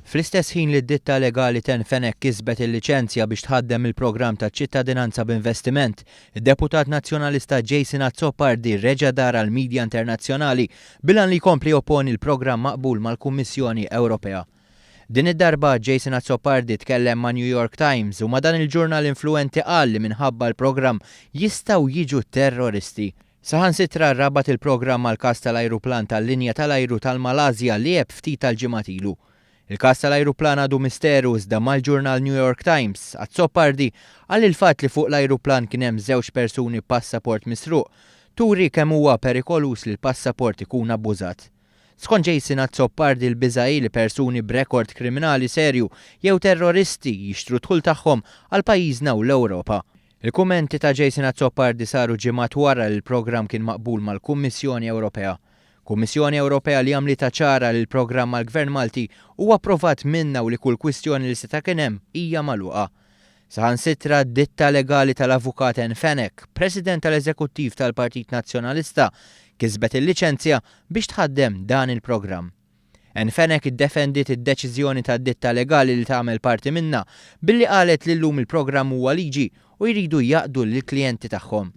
Fl-istess ħin li d-ditta legali Ten Fenech kisbet il-liċenzja biex tħaddem il-programm taċ-ċittadinanza b'investiment, id-deputat Nazzjonalista Jason Azzopardi reġa' dar għall-midja internazzjonali bil-għan li jkompli jopponi l-programm maqbul mal-Kummissjoni Ewropea. Din id-darba Jason Azzopardi tkellem ma' New York Times u ma' dan il-ġurnal influwenti qal li minħabba l-programm jistgħu jiġu terroristi. Saħansitra rabat il-programm mal-każ tal-ajruplan tal-linja tal-ajru tal-Malasja li għeb ftit tal-ġimgħat ilu. Il-każ tal-ajruplan għadu misteru iżda mal-ġurnal New York Times, Azzopardi qal li l-fatt li fuq l-ajruplan kien hemm żewġ persuni b'passaport misruq turi kemm huwa perikoluż li l-passaport ikun abbużat. Skont Jason Azzopardi l-biża' hi li persuni b'rekord kriminali serju jew terroristi jixtru d-dħul tagħhom għal pajjiżna u l-Ewropa. Il-kummenti ta' Jason Azzopardi saru ġimgħat wara li l-programm kien maqbul mal-Kummissjoni Ewropea. Kummissjoni Ewropea li għamlitha ċara li l-programm mal-Gvern Malti huwa approvat minnha u li kull kwistjoni li seta' kien hemm hija magħluqa. Saħansitra d-ditta legali tal-Avukat Ann Fenech, President tal-Eżekuttiv tal-Partit Nazzjonalista, kisbet il-liċenzja biex tħaddem dan il-programm. Ann Fenech iddefendiet id-deċiżjoni tad-ditta legali li tagħmel parti minnha billi qalet li llum il-programm huwa liġi u jridu jaqdu lill-klijenti tagħhom.